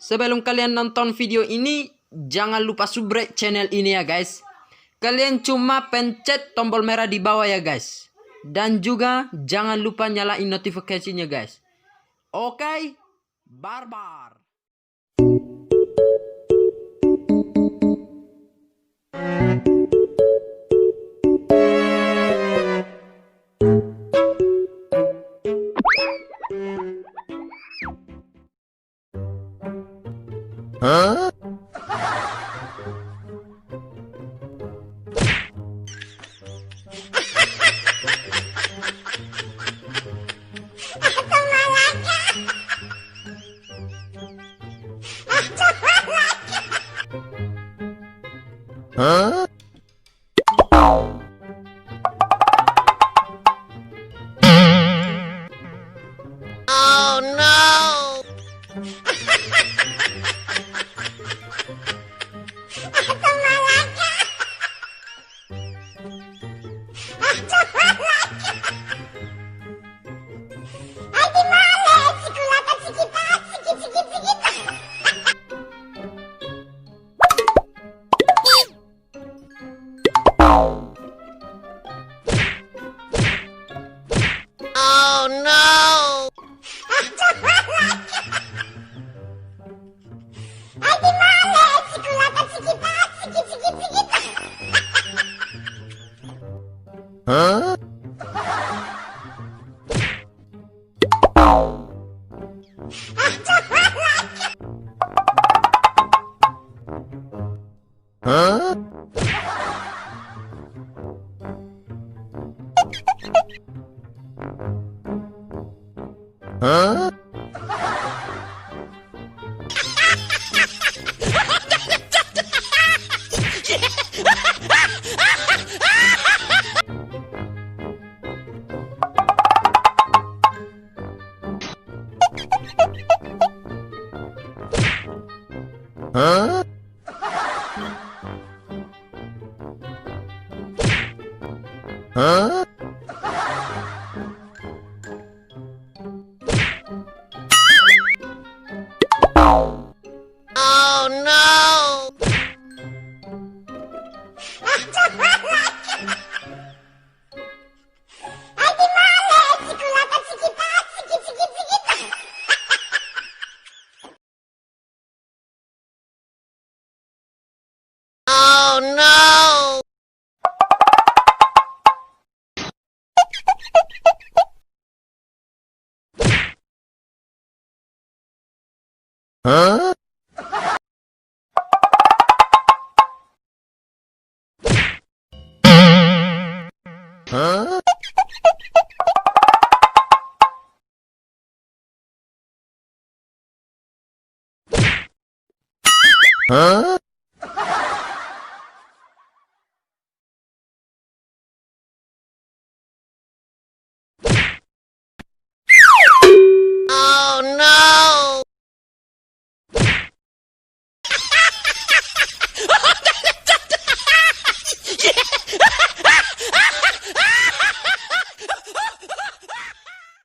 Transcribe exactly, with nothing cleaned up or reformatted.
Sebelum kalian nonton video ini, jangan lupa subscribe channel ini ya, guys. Kalian cuma pencet tombol merah di bawah ya, guys. Dan juga jangan lupa nyalain notifikasinya, guys. Oke, barbar. Oh no! Oh no! Huh? Huh? Huh? Huh? Huh? Oh no! Oh no! Huh?